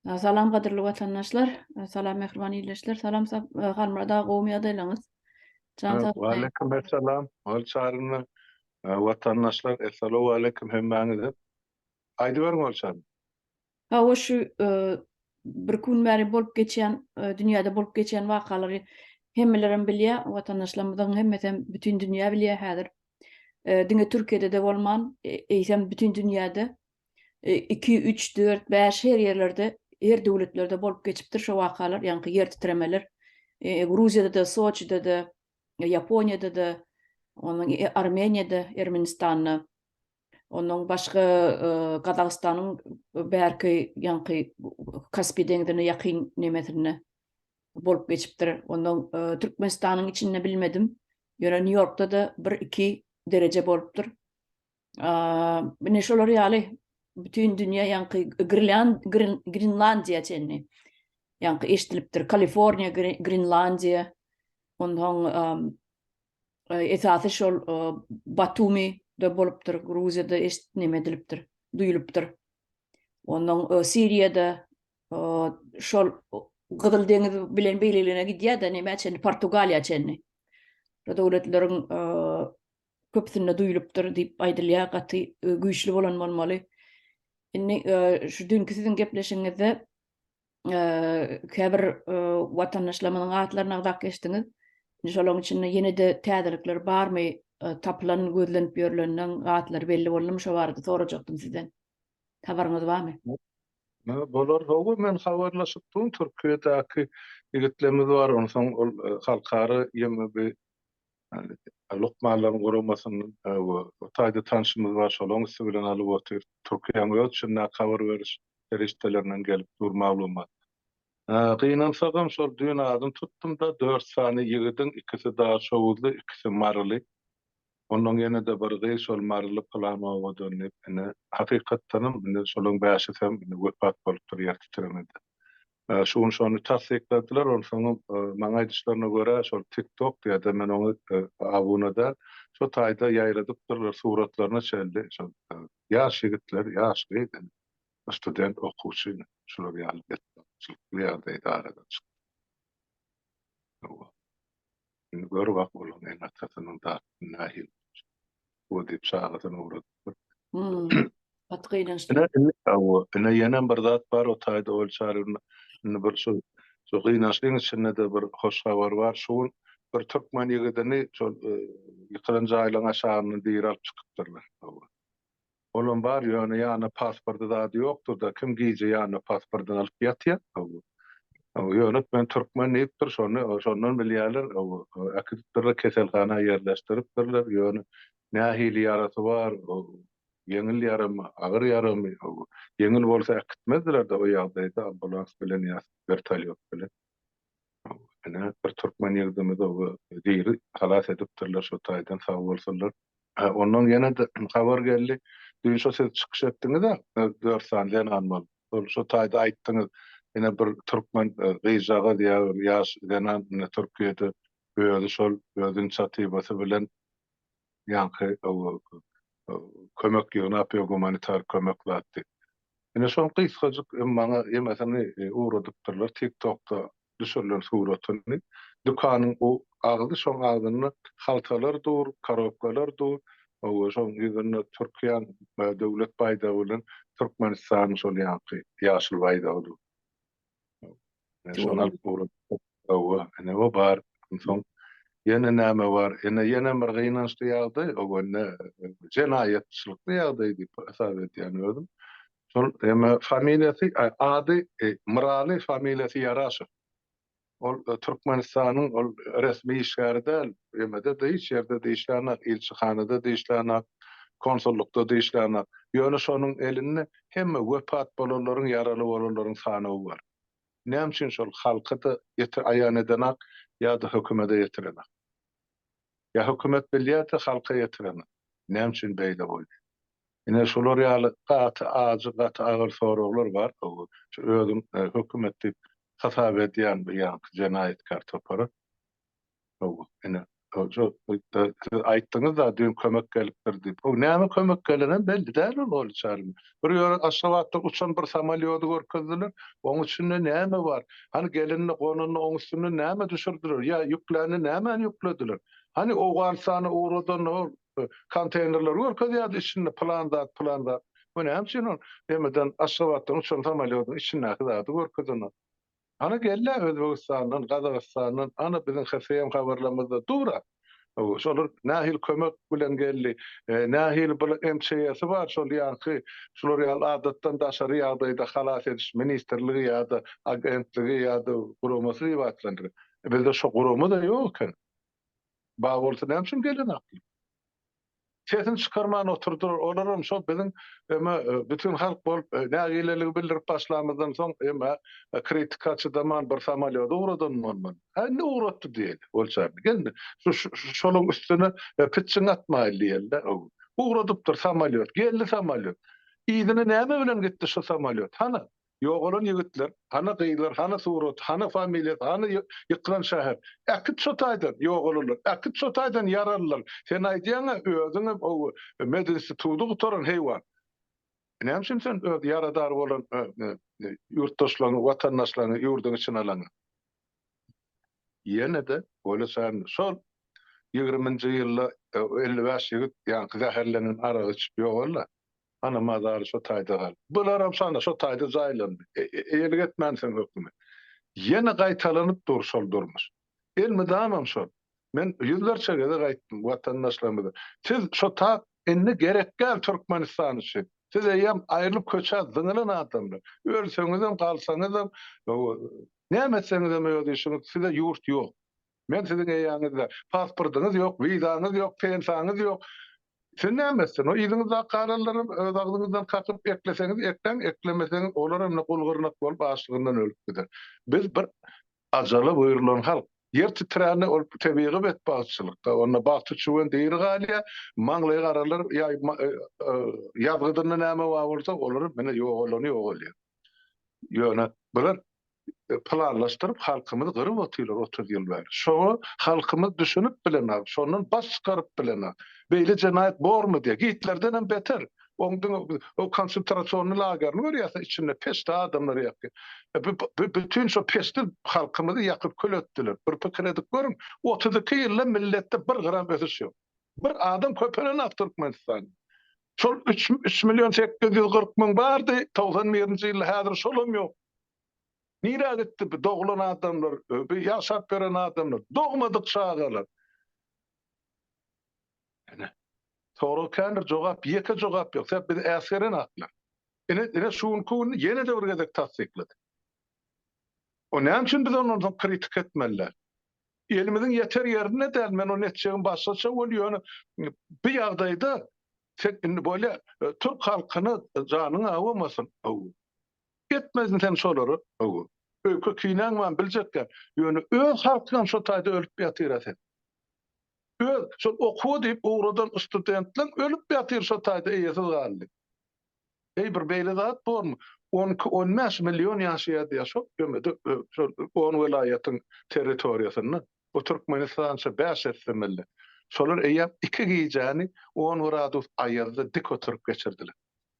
Salam gadyrly watandaşlar, salam mähriban ildeşler, salam Halmyrat aga gowumy ýagdaýlaryňyz? Jan sag. Waleýkim essalam. Ol çaryna watandaşlar essalawwaleýkim hemmäňize. Aýdyberiň ol çary. Hawa şu bir gün bäri bolup geçýän dünýäde bolup geçýän wakalary hemmelerem bilýär, watandaşlarymyzyň hemmesem bütin dünýä bilýär häzir. Diňe Türkiýede-de bolman, eýsem bütin dünýäde 2, 3, 4, 5 her ýerlerde, her döwletlerde bolup geçipdir şo wakalar, ýaňky ýer titremeler. Gruziýada-da, Soçide-de, Ýaponiýada-da, onuň Armeniýada, Ermenistanda, ondan başga Gazagystanyň bärki ýaňky Kaspi deňzine ýakyn nemesinde bolup geçipdir. Ondan Türkmenistanyň içinde bilmedim. Ýöne Nýu-Ýorkda-da 1-2 dereje bolupdyr. Ine şolar ýaly bütin dünýä ýaňky Grenlandiýa çenli ýaňky eşidilipdir. Kaliforniýa, Grenlandiýa, onsoň esasy şol Batumi-de bolupdyr, Gruziýada eşit neme edilipdir, duýulypdyr. Ondan Siriýada şol Gyzyl deňiz bilen beýleligine gidýär-de, nämä çenli, Portugaliýa çenli. Şu döwletleriň köpüsinde duýulypdyr diýip aýdylýar, gaty güýçli bolan bolmaly. Indi şu düýnki siziň gepleşigiňizde käbir watandaşlarymyzyň atlaryny agzap geçdiňiz. Indi şolaryň içinde ýene-de täzelikler barmy, tapylan, gözlenip ýörülenden atlary belli boldumy, şo barada sorajakdym sizden. Habaryňyz barmy? Bolar, hawa, men habarlaşyp durun, Türkiýedäki ýigitlerimiz bar, onsoň ol halkara YMB Lukmanlaryň guramasyndan we o taýda tanşymyz bar, şolaryň üsti bilen alyp otyr. Türkiýäniň öz içindäki habar beriş serişdelerinden gelip dur maglumat. Gynansagam şol düýn adyny tutdum-da, dört sany ýigidiň ikisi daşoguzly, ikisi maryly. Ondan ýene-de bir gyz şol maryly pylan obadan diýip, ine, hakykatdanam indi şolaryň bäşisem indi wepat bolupdyr ýer titremede. Şu gün şony tassykladylar, onsoňam maňa aýdyşlaryna görä şol Tik Tok diýýär-de, men oňa abuna däl, şo taýda ýaýradypdyrlar suratlaryna çenli şol ýaş ýigitler, ýaş gyz indi student okuwçy indi şular ýaly betbagtçylykly ýagdaýda aradan çykdy. Hawa. Indi gör bak olaryň ene-atasynyň dartgyn nähili bu diýip çagasyny ugradypdyr. Hmm. Gaty gynançly. Ine, indi, hawa, ine ýenem bir zat bar o taýda ol çaryna. Indi bir şu şu gynançlyň içinde-de bir hoş habar bar. Şu gün bir türkmen ýigidini şol e, ýykylan jaýlaryň aşagyndan diri alyp çykypdyrlar. Hawa. Olam bar, ýöne ýanynda pasporty zady ýokdur-da, kim gije ýanyna pasportyny alyp ýatýar? Hawa. Hawa, ýöne men türkmen diýipdir, şony şondan bilýärler. Hawa, äkidipdirler, keselhana ýerleşdiripdirler, ýöne nähili ýarasy bar, ýeňil ýaramy, agyr ýaramy, hawa, ýeňil bolsa äkitmezdiler-de o ýagdaýda ambulans bilen ýa wertolýot bilen. Hawa, ine, bir türkmen ýigidimizi hawa, diri halas edipdirler, şo taýdan sag bolsunlar. Ondan ýene-de habar geldi. Düýn şo siz çykyş etdiňiz-ä, dört sany zenan bolup. Şol şo taýda aýtdyňyz, ine bir türkmen gyzjagaz ýa bir ýaş zenan ine Türkiýede özi şol öz inisiatiwasy bilen ýaňky kömek ýygnap ýör, gumanitar kömek zat diýip. Ine şoň gysgajyk maňa ýemesini ugradypdyrlar TikTokda düşürilen suratyny. Dükanyň o agzy şoň agzynda haltalar dur, korobkalar dur. Hawa şoň ýüzünde Türkiýäň döwlet baýdagy bilen Türkmenistanyň şol ýaňky ýaşyl baýdagy dur. Şony alyp ugradypdyr. Hawa, ine o bar. Onsoň ýene näme bar? Ine ýene bir gynançly ýagdaý, o ine jenaýatçylykly ýagdaý diýip hasap edýän özüm. Şol eme familiýasy, ady Myraly, familiýasy Ýaraşow. Ol Türkmenistanyň ol resmi işgäri däl, emede-de hiç ýerde-de işlänok, ilçihanada-da işlänok, konsullykda-da işlänok. Ýöne şonuň elinde hemme wepat bolanlaryň, ýaraly bolanlaryň sanawy bar. Näme üçin şol halka-da ýetir aýan edenak ýa-da hökümede ýetirenak? Ýa hökümet bilýär-de halka ýetirenak? Näme üçin beýle bolýar? Ine şular ýaly gaty ajy, gaty agyr soraglar bar. Şu özüň hökümet diýip hasap edýän bu ýaňky jenaýatkär topara. Hawa, ine. Siz aýtdyňyz-da düýn kömek gelipdir diýip. O näme kömek gelenem belli däl ol ol çaryny. Bir ýöre Aşgabatdan uçan bir samolýody görkezdiler. Oň içinde näme bar? Hany gelende gonanda oň üstünden näme düşürdiler? Ýa ýüklände nämäni ýüklediler? Hany Owganystana ugradan ol konteýnerleri görkezýärdi içinde pylan zat pylan zat. Bu näme üçin ol nemeden Aşgabatdan uçan samolýodyň içindäki zady görkezenok? Ana gelýär Özbegistandan, Gazagystandan, ana biziň HSM habarlarymyzda dur-a. Şolar nähili kömek bilen geldi, nähili bir MÇS-i bar şol ýaňky şular ýaly adatdan daşary ýagdaýda halas ediş ministrligi ýa-da agentligi ýa-da guramasy diýip atlandyrýar. Bizde şo gurama-da ýok eken. Bar bolsa näme üçin gelenoklar? Sesini çykarman oturdylar. Olaram şo biziň eme bütin halk bolup nägileligi bildirip başlamyzdan soň eme kritika çydaman bir samolýody ugradan bolmaly. Hä indi ugratdy diýeli. Bolçardy. Geldi. Şu şolaň üstüne pitjiň atmaýly diýeli-de. Ugradypdyr samolýot. Geldi samolýot. Yzyna näme bilen gitdi şu samolýot? Hany? Ýogalan ýigitler, hany gyzlar, hany surat, hany familiýasy, hany ýykylan şäher. Äkit şo taýdan ýogalanlar, äkit şo taýdan ýaralylar. Sen aýdýaň-a özüňem o medinstitudy gutaran heýwan. Näme üçin sen öz ýaradar bolan ýurtdaşlaryňy, watandaşlaryňy ýurduň içine alaňa? Ýene-de Weli şol ýigriminji ýylda 55 ýigit ýaňky zäherlenen aragy içip ýogaldy. Ana mazary şo taýda galdy. Bularam şana şo taýda jaýlandy. Eýelik etmänsiň hökümet. Ýene gaýtalanyp dur şol durmuş. Elmydamam şol. Men ýüzlerçe gezek aýtdym watandaşlarymyza. Siz şo tak indi gerek däl Türkmenistan üçin. Siz eýýäm aýrylyp köçä zyňylan adamlar. Ölseňizem galsaňyzam näme etseňizem öz işiňiz size ýurt ýok. Men siziň eýäňizde. Pasportyňyz ýok, wizaňyz ýok, pensaňyz ýok. Sen näme etsin? O yzyňyzdaky galanlaram öz agzyňyzdan kakyp ekleseňiz ekläň, eklemeseňiz olaram ine gul-gyrnak bolup açlygyndan ölüp gider. Biz bir ajala buýrulan halk. Ýer titrände ol tebigy betbagtçylyk-da. Onda bagty çüwen diri galýar, maňlaýy garalar ýa ýazgydynda näme bar bolsa olaram ine ýogalany ýogalýar. Ýöne bular planlaşdyryp halkymyzy gyryp otyrlar 30 ýyl bäri. Şoňa halkymyz düşünip bilenok, şondan baş çykaryp bilenok. Beýle jenaýat bormy diýýär. Gitlerden hem beter. Oň diňe o konsentrasionny lagerini görýärsiň, içinde peçde adamlary ýakýar. Bu bütin şo peçde halkymyzy ýakyp kül etdiler. Bir pikir edip görüň, 32 ýylda milletde bir gram ösüş ýok. Bir adam köpelenok Türkmenistanda. Şol 3 million 840 müň bardy, 91-nji ýylda häzir şolam ýok. Nirä gitdi bu doglan adamlar, bu ýaşap ýören adamlar, dogmadyk çagalar? Ine, sorag kändir, jogap, ýeke jogap ýok. Sebäp bizi äsgerenaklar. Ine, ine şu günki gün ýene-de bir gezek tassyklady. O näme üçin biz ondan soň kritika etmeli däl? Elimiziň ýeter ýerinde däl, men ony etjegim başgaça bol, ýöne bu ýagdaýda sen indi bolýa, türk halkyna janyň awamasyn. Etmezin sen şolary. Öýke kinäň bar biljekgä. Ýöne öz halkyňam şo taýda ölüp ýatyra sen. Öz şol okuwa diýip ugradan studentleň ölüp ýatyr şo taýda eýesiz galdy. Eý bir beýle zat bormy? On iki, on bäş million ýaşaýar diýýär şol ýömede şol on welaýatyň territoriýasynda. Bu Türkmenistança bäş esse milli. Şolar eýýäm iki gijäni on gradus aýazda dik oturyp geçirdiler.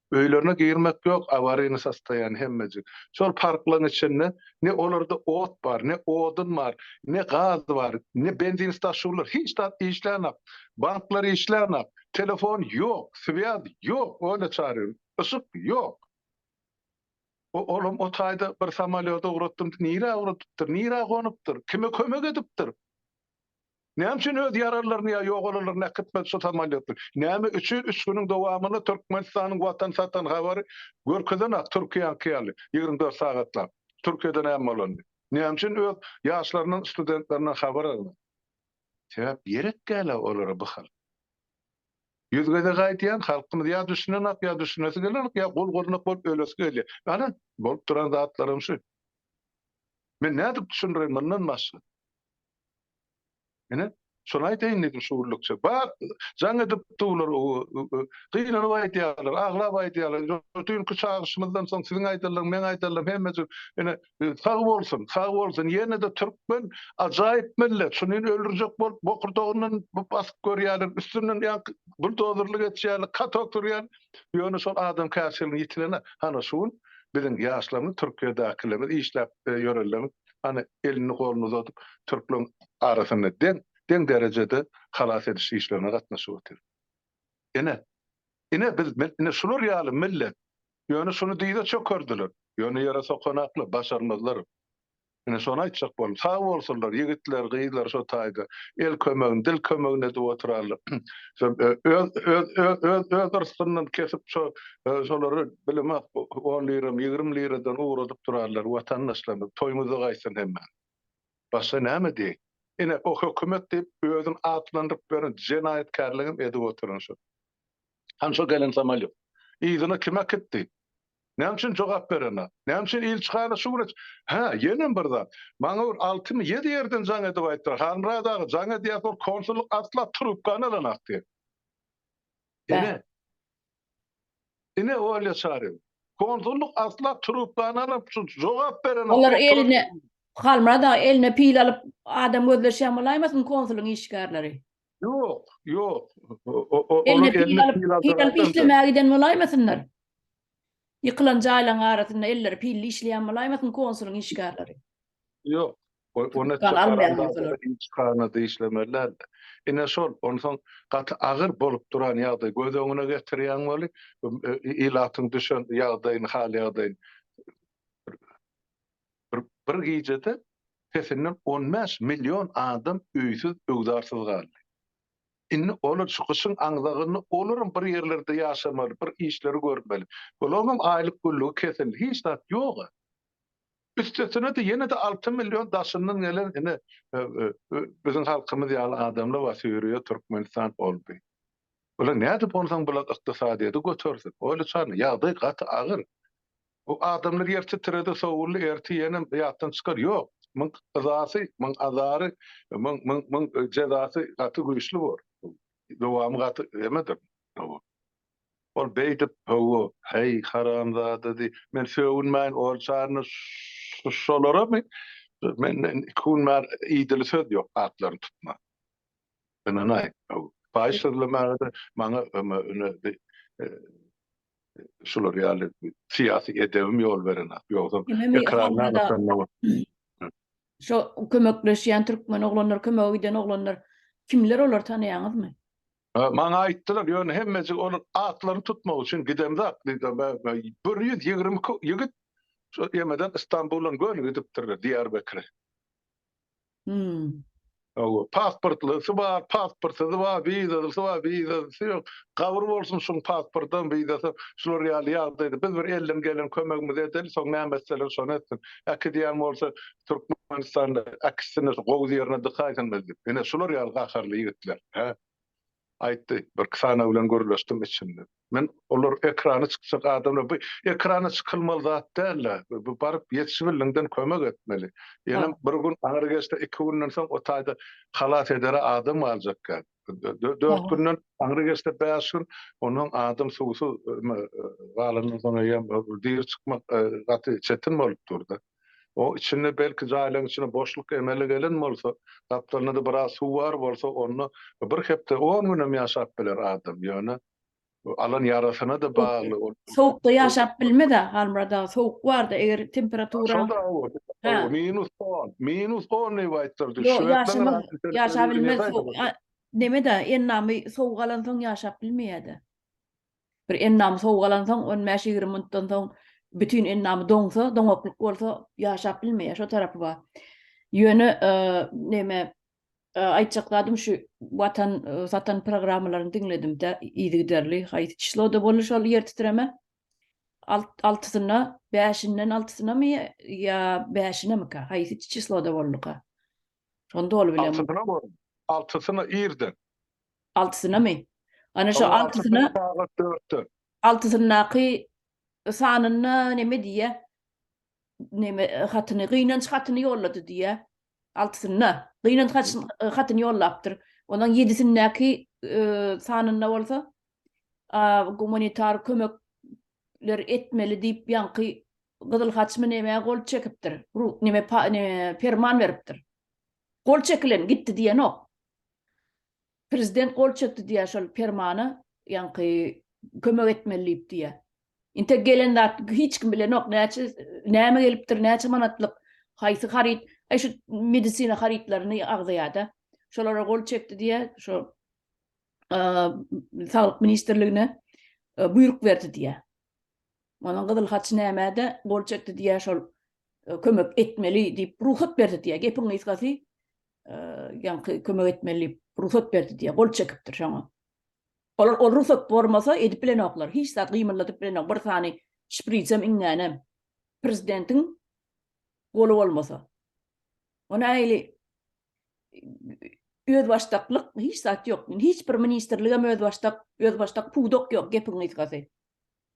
Öýlerine girmek ýok, awaryny sostoýan hemmejik. Şol parklaryň içinde ne olarda ot bar, ne odun bar, ne gaz bar, ne benzin staşurlar, hiç zat işlänok. Banklar işlänok, telefon ýok, swýaz ýok, öyle çaryň, yşyk ýok. O olam o taýda bir samolýot ugratdym, nirä ugradypdyr, nirä gonupdyr, kime kömek edipdir? Näme üçin öz ýaralylaryny ýa ýogalanlaryny äkitmedi şu samolýotlar? Näme üçin üç günüň dowamynda Türkmenistanyň watan satan habary görkezenak Türkiýäňki ýaly 24 sagatlap Türkiýede näme bolanyny? Näme üçin öz ýaşlaryndan studentlerinden habar almady? Sebäp gerek däl-ä olara bu halk. Ýüz gezek aýdýan halkymyz ýa düşünenak ýa düşünesi gelenok ýa gul gurnak bolup ölesi gelýär. Ana bolup duran zatlaram şu. Men nädip düşündireýin mundan başga? Ine, Şony aýdaýyn diýdim şu günlükçe. Bar, jaň edip durlar, gynanyp aýdýarlar, aglap aýdýarlar. Düýnki çagyryşymyzdan soň siziň aýdanlaryň, meň aýdanlarym hemmesi ine sag bolsun, sag bolsun. Ýene-de türkmen ajaýyp millet. Şuny öldürjek bolup bokurdagyndan basyp görýärler, üstünden ýaňky buldozerli geçýärler, katok sürýärler. Ýöne şol adamkärçiligiň ýitireni hana şu gün biziň ýaşlarymyz Türkiýedäkilerimiz işläp ýörenlerimiz hany elini goluny uzadyp türkleriň arasynda deň deň derejede halas ediş işlerine gatnaşyp otyr. Ine ine biz ine şular ýaly millet ýöne şuny dyza çökerdiler ýöne ýere sokanaklar başarmazlar. Ine şony aýtjak boldum. Sag bolsunlar ýigitler, gyzlar şo taýda el kömegini, dil kömegini edip oturarlar. Şo öz öz öz öz öz yrsgyndan kesip şo şolary bilemok on liram, 20 liradan ugradyp durarlar watandaşlarymyz. Toýuňyzda gaýtsyn hemmäňiz. Başga näme diýeýin. Ine o hökümet diýip özüni atlandyryp beren jenaýatkärligem edip oturan şo. Hany şo gelen samolýot. Yzyna kim äkitdi? Näme üçin jogap berenok? Näme üçin ilçihana şu güne Hä, ýenem bir zat. Maňa bir altymy, ýedi ýerden jaň edip aýtdylar. Halmyrat aga, jaň edýäs, ol konsullyk asla trubkany alanak diýip. Ine. Ine, Olýa Çaryýewa. Konsullyk asla trubkany alyp, jogap berenok. Olar eline, Halmyrat aga, eline pil alyp, adam gözleşýän bolaýmasyn konsulyň işgärleri? Ýok, ýok. Eline pil alyp, pil alyp işlemäge giden bolaýmasynlar? Ýykylan jaýlaryň arasynda elleri pilli işleýän bolaýmasyn konsulyň işgärleri? Ýok. Ony ilçihanada işlemeli däldi. Ine şol, onsoň gaty agyr bolup duran ýagdaý göz öňüne getirýäň weli, ilatyň düşen ýagdaýyny, hal-ýagdaýyny. Bir, bir gijede pesinden 15 million adam öýsüz, öwzarsyz galdy. Indi olar şu gyşyň aňzagynda olaram bir ýerlerde ýaşamaly, bir işleri görmeli. Olaryňam aýlyk günlügi kesildi, hiç zat ýog-a. Üstesine-de ýene-de 6 million daşyndan gelen ine biziň halkymyz ýaly adamlar bar, Suriýa, Türkmenistan, ol-bu. Bular nädip onsoň bular ykdysadyýeti götersin? Oýla çarny, ýagdaý gaty agyr. Bu adamlar ýer titredi, sowuldy, ertir ýenem ýatdan çykar. Ýok, muň yzasy, muň azary, muň, muň, muň jezasy gaty güýçli bor. Dowamy gaty emedir. Ol beýdip, hawa, heý, haramzada diý, men sögünmäýin, ol çaryna şolaramy? Menden iki gün bäri idili söz ýok, atlaryny tutma. Ynanaý, paýyş sözlemäge-de maňa şular ýaly syýasy edebim ýol berenok. Ýogsam ekranda aňyrdan Şo kömekleşýän türkmen oglanlar, kömege giden oglanlar kimler olar tanaýaňyzmy? Maňa aýtdylar, ýöne hemmejik onuň atlaryny tutmak üçin gidemzok diýdi. 122 ýigit şo ýemeden Istanbuldan göni gidipdirler Diýarbekire. Hmm. Hawa, pasportlysy bar, pasportsyzy bar, wizalysy bar, wizasy ýok. Gabyr bolsun şuň pasportam, wizasam. Şular ýaly ýagdaýda biz bir elden gelen kömegimizi edeli, soň näme etseler şony etsin. Äkidýän bolsa Türkmenistanda äkitsinler, şu gowuz ýerine dykaýsyn bizi diýip. Ine şular ýaly gaharly ýigitler. Hä? Aýtdy. Birki sany bilen gürleşdim içinde. Men olar ekrana çykjak adamlar bu ekrana çykylmaly zat däl-de, bu baryp ýetişibildiňden kömek etmeli. Ýöne bir gün aňry geçse iki günden soň o taýda halas edere adam galjak ýaly. Dört günden aňry geçse bäş gün ondan adam suwsuz galandan soň eýýäm diri çykmak gaty çetin bolup durdy. O içinde belki jaýlaryň içinde boşluk emele gelen bolsa, gapdalynda-da biraz suw bar bolsa, onda bir hepde, on günem ýaşap biler adam. Ýöne alan ýarasyna-da bagly. Ol sowukda ýaşap bilmez-ä, Halmyrat aga, sowuk bar-da, eger temperatura Şo-da hawa, minus on, minus on diýip aýtdyrdy. Ýok, ýaşamaz, ýaşap bilmez. Neme-de, endamy sowuk alansoň ýaşap bilmeýär-de. Bir endamy sowuk alansoň, on bäş-ýigrimi minutdan soň bütin endamy doňsa, doňaklyk bolsa ýaşap bilmeýär. Şo tarapy bar. Ýöne neme aýtjak zadym şu Watan satan programmalaryny diňledim-de yzygiderli. Haýsy çisloda boldy şol ýer titreme? Altysynda, bäşinden altysynamy ýa bäşinemika? Haýsy çisloda bolduka? Şony doly bilemok. Altysyna boldy. Altysyna irden. Altysynamy? Ana şo altysyna sagat dörtde. Altysyndaky sanynda neme diýýä? Neme hatyny, gynanç hatyny ýollady diýýä. Altysynda gynanç hatyny ýollapdyr. Onuň ýedisindäki sanynda bolsa gumanitar kömekler etmeli diýip ýaňky Gyzyl Haçmy nämä gol çekipdir. Neme perman beripdir. Gol çekilen gitdi diýenok. Prezident gol çekdi diýýär şol permana, ýaňky kömek etmeli diýip diýýär. Intek gelen zat hiç kim bilenok näçe näme gelipdir, näçe manatlyk, haýsy haryt, aý şu medisina harytlaryny agzaýar-da. Şolara gol çekdi diýýär, şo Saglyk ministrligine buýruk berdi diýýär. Onuň Gyzyl Haç nämä-de gol çekdi diýýär, şol kömek etmeli diýip rugsat berdi diýýär. Gepiň gysgasy, ýaňky kömek etmeli diýip rugsat berdi diýýär, gol çekipdir şoňa. Olar ol rugsat bolmasa edip bilenoklar, hiç zat gymyldadyp bilenok, bir sany şprisem iňňänem prezidentiň goly bolmasa. O nähili özbaşdaklyk hiç zat ýok. Hiç bir ministrligem özbaşdak, özbaşdak pudak ýok gepiň gysgasy.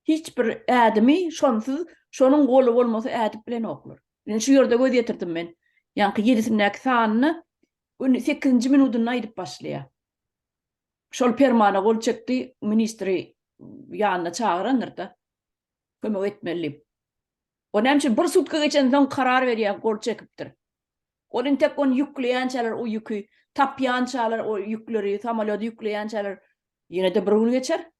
Hiç bir ädimi şonsuz, şonuň goly bolmasa ädip bilenoklar. Ine şu ýerde göz ýetirdim men. Ýaňky ýedisindäki sanyny ony sekizinji minudynda aýdyp başlaýar. Şol permana gol çekdi, ministri ýanyna çagyrandyr-da, kömek etmeli diýip. O näme üçin bir sutka geçensoň karar berýär, gol çekipdir. Ol intek ony ýükleýänçäler o ýüki, tapýançalar o ýükleri, samolýody ýükleýänçäler ýene-de bir gün geçer.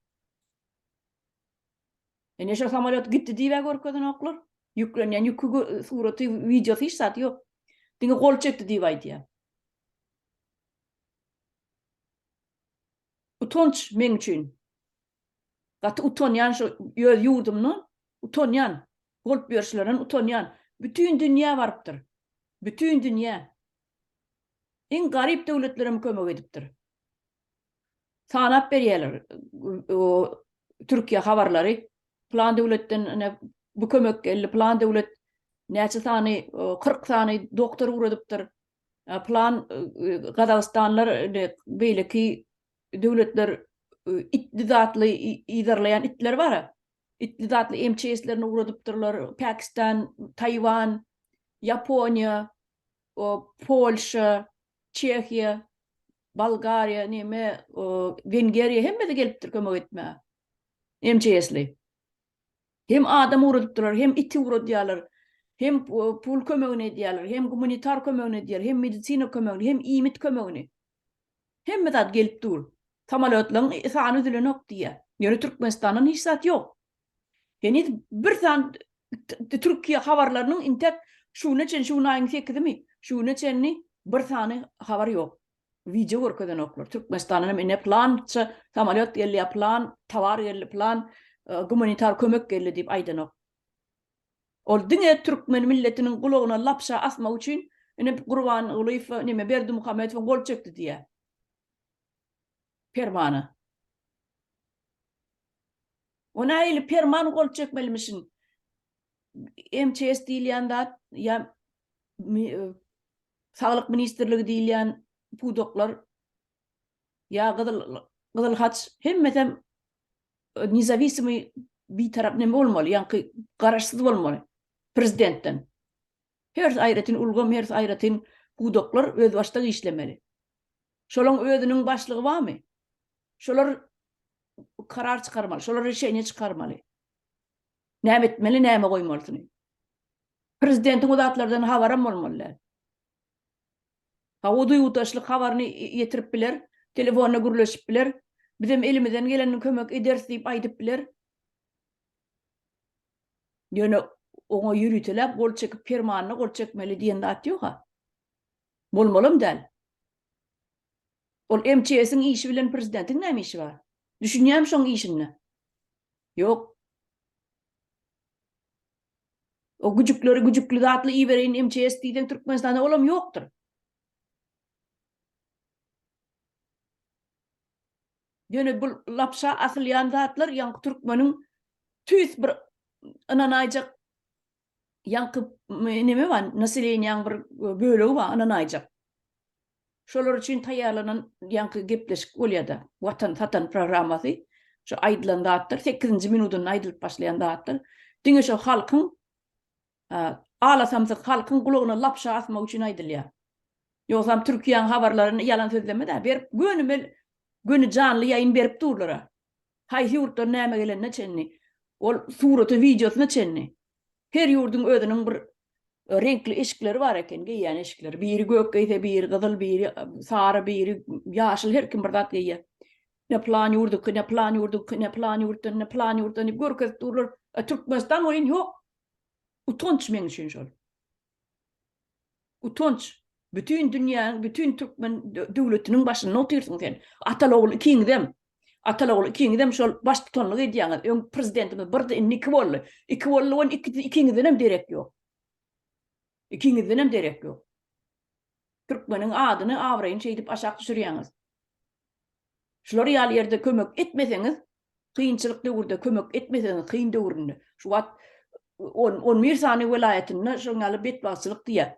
Ine şo samolýot gitdi diýibä görkezenoklar. Ýüklenýän ýüki suraty, wideosy hiç zat ýok. Diňe gol çekdi diýip aýdýar. Utanç meň üçin. Gaty utanýan şo öz ýurdumdan utanýan. Bolup ýörşlerinden utanýan. Bütin dünýä barypdyr. Bütin dünýä. Iň garyp döwletlerem kömek edipdir. Sanap berýärler o Türkiýe habarlary. Plan döwletden ine bu kömek geldi, plan döwlet näçe sany 40 sany doktor ugradypdyr. Plan Gazagystanlar beýleki döwletler itli zatly yzarlaýan itler bar. Itli zatly MÇS-lerini ugradypdyrlar. Pakistan, Taýwan, Ýaponiýa, Polşa, Çehiýa, Bolgariýa, neme, Wengeriýa hemmesi gelipdir kömek etmäge. MÇS-li. Hem adam ugradypdyrlar, hem iti ugradýarlar, hem pul kömegini edýärler, hem gumanitar kömegini edýärler, hem medisina kömegini, hem iýmit kömegini. Hemme zat gelip dur. Samolýotlaryň sany üzülenok diýýär. Ýöne Türkmenistandan hiç zat ýok. Heniz bir san Türkiýe habarlarynyň intek şu güne çenli, şu gün aýyň sekizimi, şu güne çenli bir sany habar ýok. Wideo görkezenoklar. Türkmenistandan hem ine plança samolýot geldi ýa plan towar geldi, plan gumanitar kömek geldi diýip aýdanok. Ol diňe türkmen milletiniň gulagyna lapşa asmak üçin ine Gurbangulyýew neme Berdimuhamedowyň gol çekdi diýýär. Permana. O nähili perman gol çekmelimişin? MÇS diýilýän zat ýa Saglyk ministrligi diýilýän pudaklar ýa Gyzyl Gyzyl Haç hemmesem nezawisimiý bitarap neme bolmaly, ýaňky garaşsyz bolmaly prezidentden. Hersi aýratyn ulgam, hersi aýratyn pudaklar özbaşdak işlemeli. Şolaň özüniň başlygy barmy? Şolar karar çykarmaly, şolar rişeniýe çykarmaly. Näme etmeli, näme goýmalysyny. Prezidentiň o zatlardan habaram bolmaly däl. Ha o duýgudaşlyk habaryny ýetirip biler, telefonda gürleşip biler. Bizem elimizden gelenini kömek ederis diýip aýdyp biler. Ýöne oňa ýöriteläp gol çekip permanyna gol çekmeli diýen zat ýok-a. Bolmalam däl. Ol MÇS-iň işi bilen prezidentiň näme işi bar? Düşünýämi şoň işinde? Ýok. O güjükleri güjükli zatly ibereýin MÇS diýseň Türkmenistanda olam ýokdur. Ýöne bu lapşa asylýan zatlar ýaňky türkmeniň tüýs bir ynanaýjak ýaňky neme bar, naseleniýaň bir bölegi bar ynanaýjak. Şolar üçin taýýarlanan ýaňky gepleşik bolýar-da, Watan satan programmasy, şu aýdylan zatlar, sekizinji minudynda aýdylyp başlaýan zatlar, diňe şo halkyň, ala samsyk halkyň gulagyna lapşa asmak üçin aýdylýar. Ýogsam Türkiýäň habarlaryny ýalan sözleme-dä, berip gönümel göni janly ýaýyn berip durlar-a. Haýsy ýurtdan näme gelenine çenli, ol suraty wideosyna çenli. Her ýurduň özüniň bir reňkli eşikleri bar eken, geýýän eşikleri. Biri gök geýse, biri gyzyl, biri sary, biri ýaşyl, her kim bir zat geýýär. Ne plan ýurduňky, ne plan ýurduňky, ne plan ýurtdan, ne plan ýurtdan diýip görkezip durlar. A Türkmenistan welin ýok. Utanç meň üçin şol. Utanç. Bütin dünýäniň, bütin türkmen döwletiniň başynda otyrsyň sen. Ataly-ogul ikiňizem. Ataly-ogul ikiňizem şol baştutanlyk edýäňiz. Öň prezidentimiz birdi, indi iki boldy. Iki boldy welin ikisi ikiňizdenem derek ýok. Ikiňizdenem derek ýok. Türkmeniň adyny, abraýyny şeýdip aşak düşürýäňiz. Şular ýaly ýerde kömek etmeseňiz, kynçylyk döwürde kömek etmeseňiz, kyn döwründe, şu wagt on, on bir sany welaýatynda şoň ýaly betbagtçylyk diýýär.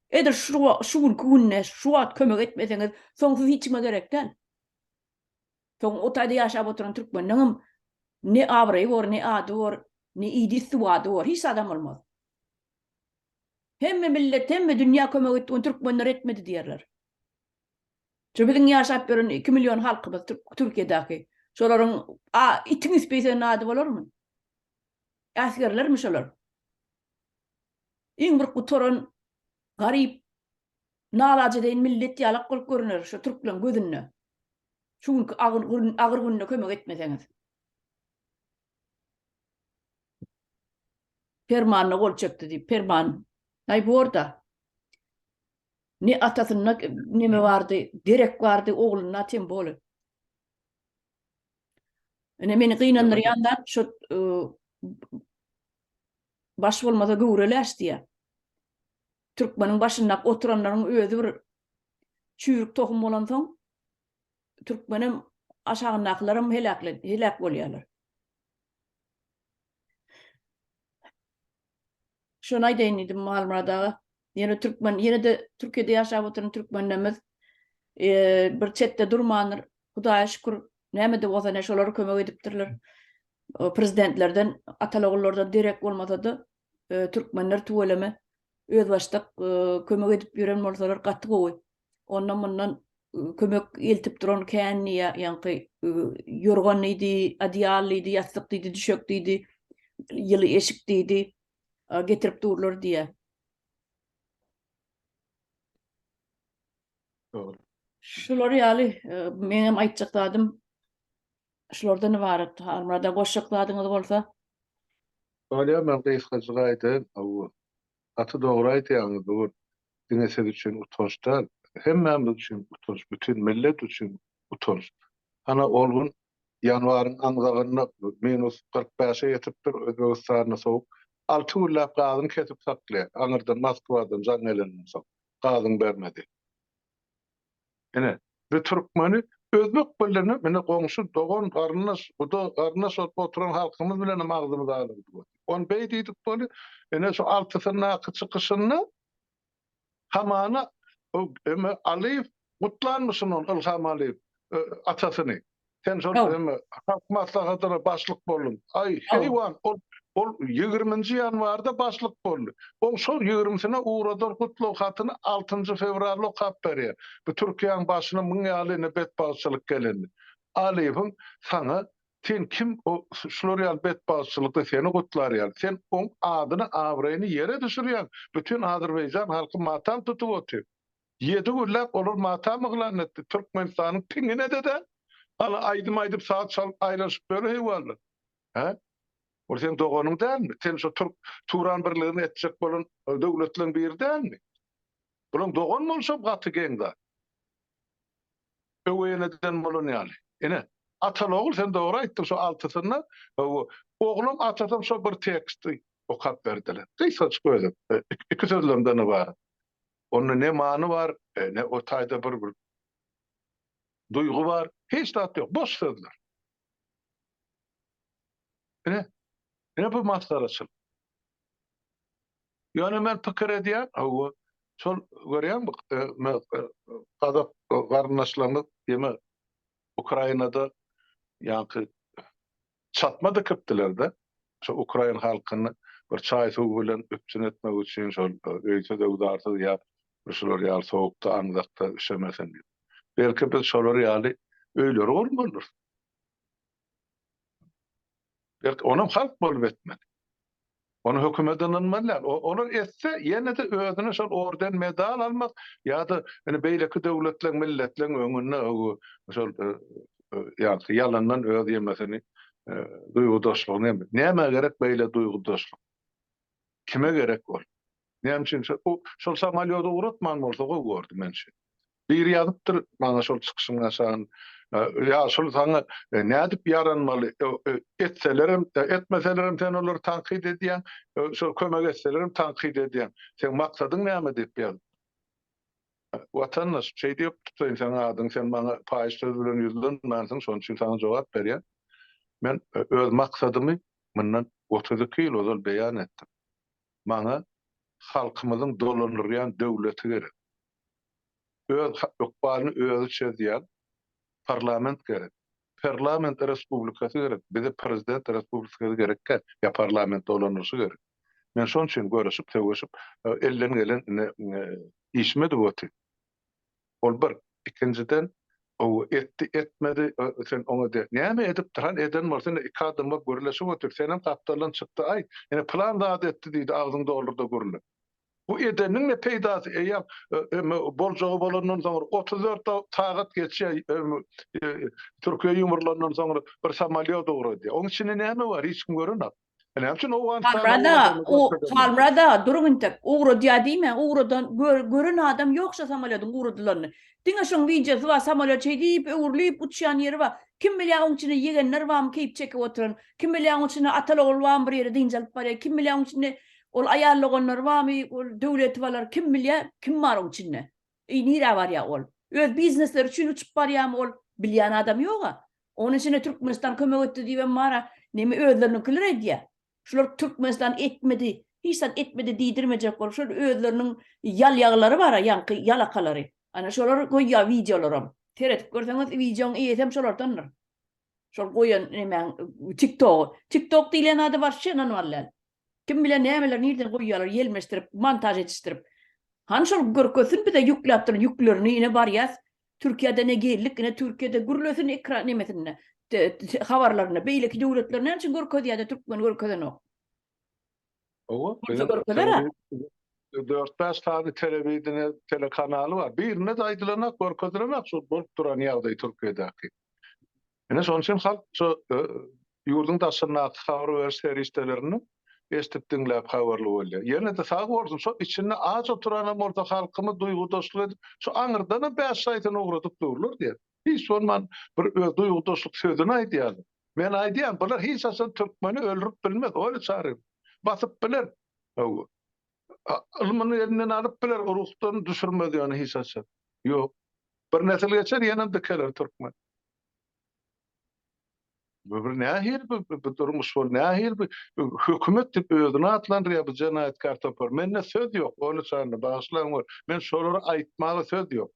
Edil şu, şu günki günde, şu wagt kömek etmeseňiz, soň siz hiç kime gerek däl. Soň o taýda ýaşap oturan türkmenleňem ne abraýy bor, ne ady bor, ne idi-istiwady bor, hiç zadam bolmaz. Hemme millet, hemme dünýä kömek etdi, ony türkmenler etmedi diýerler. Şu biziň ýaşap ýören 2 million halkymyz Türkiýedäki. Şolaryň a itiň ispeýsen ady bolarmy? Äsgerilermi şolar? Iň bir gutaran garyp nalajedeýin millet ýalak bolup görüner şu türkleriň gözünde. Şu günki agyr gün agyr günde kömek etmeseňiz. Permanyna gol çekdi diýip, perman. Aý borda. Ne atasynda neme bardy, derek bardy, oglunda tem boli. Ine meni gynandyrýan zat şu e, baş bolmasa göwre läş diýýär. Türkmeniň başynda oturanlaryň özi bir çüýrük tohum bolansoň, türkmenem aşagyndakylaram heläkle heläk bolýarlar. Şony aýdaýyn diýdim Halmyrat aga. Ýene türkmen, ýene-de Türkiýede ýaşap oturan türkmenlerimiz bir çetde durmandyr. Hudaýa şükür, näme-de bolsa ne şolara kömek edipdirler. Prezidentlerden, atalogullardan derek bolmasa-da, türkmenler tüweleme özbaşdak kömek edip ýören bolsalar gaty gowy. Ondan mundan kömek eltip duran kän diýýär, ýaňky ýorgan diýdi, odýal diýdi, ýassyk diýdi, düşek diýdi, ýyly eşik diýdi, getirip durlar diýýär. Dogry. Şular ýaly meňem aýtjak zadym şulardan ybarat. Halmyrada goşjak zadyňyz bolsa. Bolýar, men gysgajyk aýdaýyn. Hawa. Gaty dogry aýdýaňyz bu bir diňe siz üçin utanç däl, hemmämiz üçin utanç, bütin millet üçin utanç. Hana ol gün ýanwaryň aňzagynda minus 45-e ýetipdir Özbegistanda sowuk. Alty günläp gazyny kesip saklaýar. Aňyrdan Moskwadan jaň gelenden soň gazyň bermedi. Ine, bu türkmeni özbek bilenem, ine goňşy, dogan, garyndaş, guda, garyndaş bolup oturan halkymyz bilenem agzymyzy alyrdyk. Ony beý diýdik weli, ine şu altysyndaky çykyşynda hamana o eme Alyýew gutlanmyşyn ony, Ylham Alyýew atasyny. Sen şol eme Halk Maslahatyna başlyk bolduň. Aý, heýwan, ol ol ýigriminji ýanwarda başlyk boldy. Oň şol ýigrimisine ugradan gutlag hatyny altynjy fewralda okap berýär. Bu Türkiýäň başyna muň ýaly ine betbagtçylyk gelende. Alyýewiň saňa sen kim o şular ýaly betbagtçylykda seni gutlar ýaly. Sen oň adyny abraýyny ýere düşürýäň. Bütin Azerbaýjan halky matam tutup otyr. Ýedi günläp olar matam yglan etdi. Türkmenistanyň piňine-de däl. Hany aýdym aýdyp saz çalyp aýlanyşyp ýör heýwanlar. Hä? Ol seň doganyň dälmi? Sen şo türk Turan birligini etjek bolan döwletleň biri dälmi? Bulaň dogan bolşam gaty geň zat. Öweý eneden bolan ýaly. Ine, ataly-ogul sen dogry aýtdyň şo altysynda oglam atasam şo bir teksti okap berdiler. Gysgajyk özem iki sözlemden ybarat. Onda ne many bar, ne o taýda bir bir duýgy bar, hiç zat ýok, boş sözler. Ine, ine bu masgaraçylyk. Ýöne men pikir edýän, hawa, şol görýäňmi, gazak garyndaşlarymyz ýene Ukrainada ýaňky çatma dikipdiler-de, şo ukrain halkyny bir çaý-suw bilen üpjün etmek üçin şol öýsüz-öwzarsyz ýa. Şular ýaly sowukda, aňzakda üşemesin diýip. Belki biz şolar ýaly öýleri gurmalydyrys. Belki onam halk bolup etmeli. Ony hökümete ynanmaly däl. Olar etse, ýene-de özüne şol orden, medal almak ýa-da indi beýleki döwletleň, milletleň öňünde şol ýaňky ýalandan öz ýemesini, duýgudaşlygyny. Nämä gerek beýle duýgudaşlyk? Kime gerek ol? Näme üçin şol samolýody ugratman bolsa gowy bordy men üçin. Biri ýazypdyr maňa şol çykyşyň aşagyn ýa şol saňa nädip ýaranmaly etselerem etmeselerem sen olary tankyt edýäň şol kömek etselerem tankyt edýäň seň maksadyň näme diýip ýazypdyr. Watandaş şeý diýip tutaýyn seň adyňy sen maňa paýyş söz bilen ýüzlenmänsiň şonuň üçin saňa jogap berýän. Men öz maksadymy mundan 32 ýyl ozal beýan etdim. Maňa halkymyzyň dolandyrýan döwleti gerek. Öz ykbalyny özi çözýän parlament gerek. Perlament respublikasy gerek. Bize prezident respublikasy gerek däl, ýa parlament dolandyryşy gerek. Men şonuň üçin göreşip, söweşip, elden gelen ine işimi edip otyryn. Ol bir. Ikinjiden, o etdi, etmedi, sen oňa de, näme edipdir, hany eden bolsa, ine iki adam bolup gürleşip otyr, senem gapdaldan çykdy aýt, ine pylan zat etdi diýdi, agzyň doldur-da gürle. Bu edeniniň ne peýdasy, eýýäm boljagy bolandan soňra, 34 sagat geçýär, Türkiýe ýumrulandan soňra bir samolýot ugradýar. Oň içinde näme bar, hiç kim görenok. Näme üçin Owganystana Halmyrat o Halmyrat aga duruň intek. Ugradýar diýmäň, ugradan gören adam ýok şo samolýodyň ugradylanyny. Diňe şoň wideosy bar, samolýot şeý diýip öwrülip uçýan ýeri bar. Kim bilýär oň içinde ýegenler barmy keýp çekip oturan, kim bilýär oň içinde ataly-ogul barmy bir ýere dynç alyp barýan, kim bilýär oň içinde ol aýal doganlary barmy, ol döwletowalar kim bilýär kim bar oň içinde. Eý nirä barýar ol? Öz biznesleri üçin uçup barýarmy ol? Bilýän adam ýog-a. Onuň içinde Türkmenistan kömek etdi diýibem bar-a. Neme özleriniňkiler edýär. Şular Türkmenistan etmedi, hiç zat etmedi diýdirmejek bolup şol özleriniň ýalýaglary bar-a, ýaňky ýalakalary. Ana şolar goýýar wideolaram. Seredip görseňiz wideoň eýesem şolardandyr. Şol goýan nemäň TikTogy. TikTok diýlen zada waşşe ynanmaly däl. Kim bilen nämeler nirden goýýarlar ýelmeşdirip, montaž edişdirip. Hany şol görkezsin bize ýükläp duran ýüklerini ine barýas Türkiýede ne geldik ine Türkiýede gürlesin ekran nemesinde habarlarynda beýleki döwletler näme üçin görkezýärde türkmen görkezenok. Hawa, Bolsa görkezer-ä. Dört-bäş sany telewideniýe telekanaly bar. Birinde-de aýdylanok, görkezilenok şu bolup duran ýagdaý Türkiýedäki. Ine şonuň üçin halk şu ýurduň daşyndaky habar beriş serişdelerini eşidip diňläp habarly bolýar. Ýene-de sag bolsun şo içinde aç oturanam bolsa halkymyz duýgudaşlyk edip şu aňyrdanam bäş şaýsyny ugradyp durlar diýýär. Hiç bolman bir öz duýgudaşlyk sözüni aýdýarlar. Men aýdýan bular hiç haçan türkmeni öldürip bilmez oýly çary basyp biler. Hawa. Ylmyny elinden alyp biler ruhdan düşürmez ýöne hiç haçan. Ýok. Bir nesil geçer ýenem dikeler türkmen. Bu bir nähili bu, bu durmuş bol, nähili bu hökümet diýip özüni atlandyrýar bu jenaýatkär topar. Mende söz ýok, ony çandy, bagyşlaň bol. Men şolara aýtmaga söz ýok.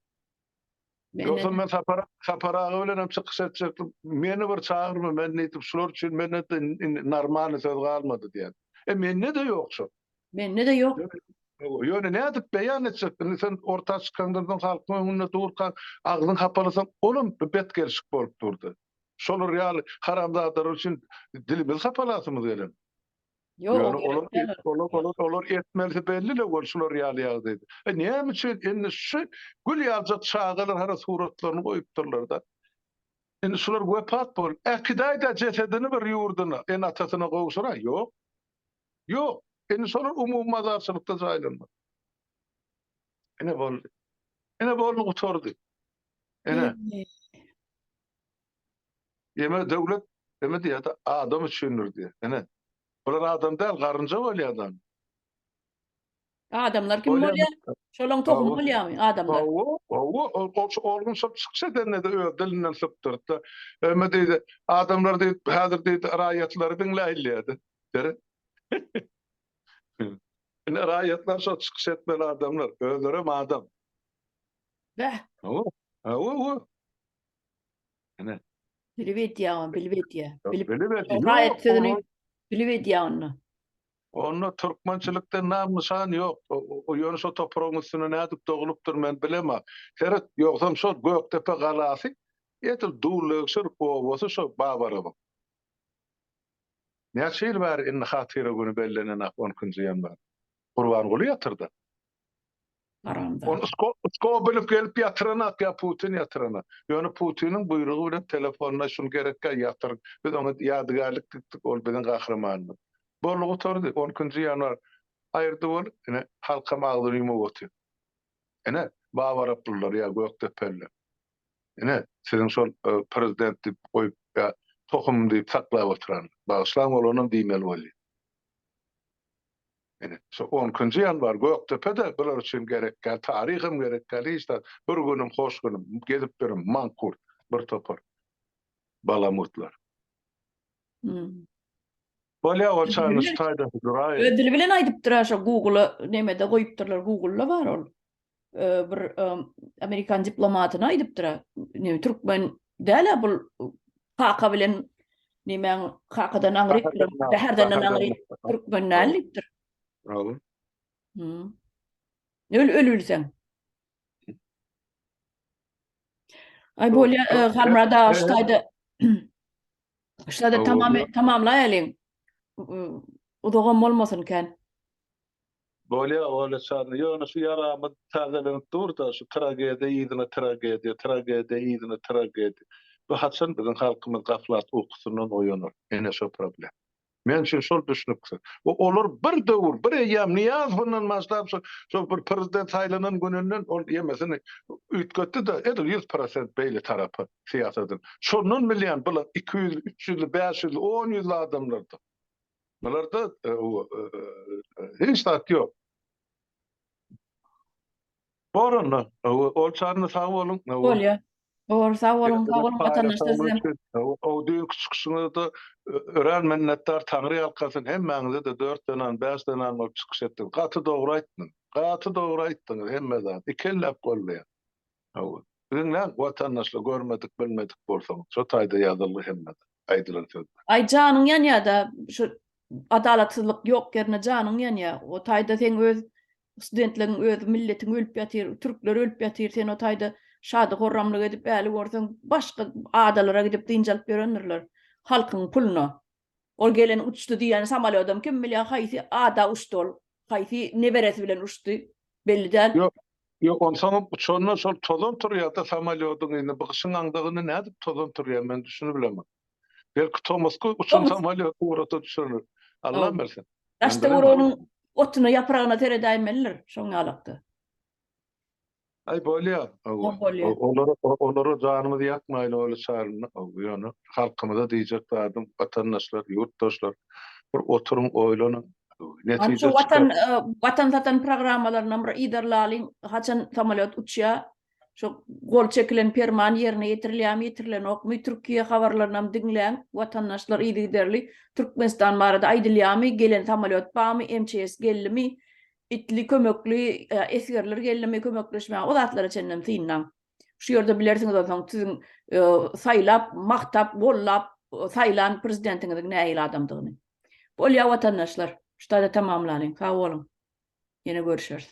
Ýogsa men Sapar Sapar aga bilen hem çykyş etjekdim. Meni bir çagyrma, men diýdim, şular üçin mende indi normalny söz galmady diýen. E mende-de ýok şol. Mende-de ýok. Ýöne nädip beýan etjek? Indi sen orta çykaňdan soň halkyň öňünde durkaň, agzyň hapalasaň, olam bet gelşik bolup durdy. Şolar ýaly haramzadalar üçin dilimizi hapalasymyz gelen. Ýok, Ýöne olar olar olar olar etmelisi belli-le ol şular ýaly ýagdaýda. E näme üçin indi şu gül ýaljak çagalar hara suratlaryny goýupdyrlar-da. Indi şular wepat bolup, äkidäý-dä jesedini bir ýurduna, ene-atasyna gowşuraý. Ýok. Ýok. Indi şolar umumy mazarçylykda jaýlanmaly. Ine boldy. Ine boldy gutardy. Ine. Ýeme döwlet eme diýýär-de adam üçindir diýýär. Ine. Bular adam däl, garynja bolýar adam. Adamlar kim bolýar? Şolaň tohumy bolýarmy adamlar? Hawa, hawa, ol ol gün şol çykyş edende-de öz dilinden sypdyrdy. Eme diýdi, adamlar diýdi, häzir diýdi, raýatlary diňläýin diýdi. Seret. Ine raýatlar şol çykyş etmeli adamlar, özlerem adam. Bäh. Hawa, hawa, hawa. Ine. Bilip edýär, bilip edýär. Bilip edýär. Raýat sözüni bilip edýär onda. Onda türkmençilikden nam-nyşan ýok. Ýöne şo topragyň üstünde nädip doglupdyr men bilemok. Seret, ýogsam şol Gökdepe galasy edil Dullegşir obasy şo Babarowyň. Näçe ýyl bäri indi hatyra güni bellenenak on ikinji ýanwar. Gurbanguly ýatyrda. Haramzada. Ony Skobelew gelip ýatyranak ýa Putin ýatyranak. Ýöne Putiniň buýrugy bilen telefonda şuny gerekkä ýatyryň. Biz oňa ýadygärlik dikdik, ol biziň gahrymanymyz. Boldy gutardy. On ikinji ýanwar aýyrdy bol, ine halkam agzyny ýumup otyr. Ine babaraplylar ýa gökdepeliler. Ine siziň şol prezident diýip goýup ýa tohum diýip saklap oturan. Bagyşlaň olanam diýmeli bolýar. Ine, şu on ikinji ýanwar Gökdepe-de bular üçin gerek däl, taryham gerek däl, hiç zat. Bir günüm, hoş günüm, gezip ýörün, mankurt bir topar balamutlar. Bolýa, ol çaýyny şu taýda duraýyn. Öz dili bilen aýdypdyr-a şo Google-a nemede goýupdyrlar, Google-da bar ol. Bir amerikan diplomatyna aýdypdyr-a, neme türkmen däl-ä bul kaka bilen nemäň kakadan aňryk Bäherdenden aňryk türkmen däl diýipdir. Hawa. Hmm. Öl öl bilseň. Aý bolýa, e, Halmyrat aga şu taýda şu taýda tamam tamamlaýalyň. Uzagam bolmasyn kän. Bolýa Ola Çarly, ýöne şu ýaramyz täzelenip dur-da, şu tragediýa yzyna tragediýa, tragediýa yzyna tragediýa. Bu haçan biziň halkymyz gaflat ukusyndan oýanar? Ine şo problem. Men üçin şol düşnüksiz. We olar bir döwür, bir eýýäm Nyýazowyndan başlap şo şo bir prezident saýlanan gününden ol ýemesini üýtgetdi-de, edil 100% beýle tarapa syýasatyny. Şondan bilýän bular 200-li, 300-li, 500-li, on ýüzli adamlardyr. Bularda hiç zat ýok. Bor onda. Ol çarny sag boluň. Bolýar. Bor, sag boluň, sag boluň watandaşlar sizem. O düýnki çykyşyňyzda örän minnetdar, Taňry ýalkasyn hemmäňize-de dört zenan, bäş zenan bolup çykyş etdiňiz. Gaty dogry aýtdyňyz. Gaty dogry aýtdyňyz hemme zat. Iki elläp goldaýan. Hawa. Diňläň watandaşlar görmedik bilmedik bolsaňyz. Şo taýda ýazylgy hemme zat. Aýdylan sözler. Aý janyň ýanýada şu adalatsyzlyk ýok ýerine janyň ýanýa. O taýda seň öz studentleň öz milletiň ölüp ýatyr, türkler ölüp ýatyr, sen o taýda şady horramlyk edip äli görseň başga adalara gidip dynç alyp ýörendirler halkyň puluna. Ol gelen uçdy diýýän samolýodam kim bilýär haýsy ada uçdy ol, haýsy neberesi bilen uçdy belli däl. Ýok, ýok onsoňam uçanda şol tozan turýarda samolýodyň indi bu gyşyň aňdagynda nädip tozan turýar men düşünibilemok. Belki tomusky uçan samolýot surata düşendir. Allam bilsin. Daş töwereginiň otuna ýapragyna seredäýmelidir şoň ýalakda. Aý bolýa. Olara olara janymyzy ýakmaýly oly çaryny ýöne halkymyza diýjek zadym watandaşlar ýurtdaşlar bir oturyň oýlanyň netije çykar. Watan watan satan programmalarynam bir yzarlalyň haçan samolýot uçýa şo gol çekilen perman ýerine ýetirilýämi ýetirilenokmy Türkiýe habarlarynam diňläň watandaşlar yzygiderli Türkmenistan barada aýdylýamy gelen samolýot barmy MÇS geldimi Itli kömekli esgerler geldimi kömekleşmäge o zatlara çenlem synlaň. Şu ýerde bilersiňiz onsoň siziň saýlap, magtap, gollap saýlan prezidentiňiziň nähili adamdygyny. Bolýa watandaşlar, şu taýda tamamlalyň. Sag boluň. Ýene görüşeris.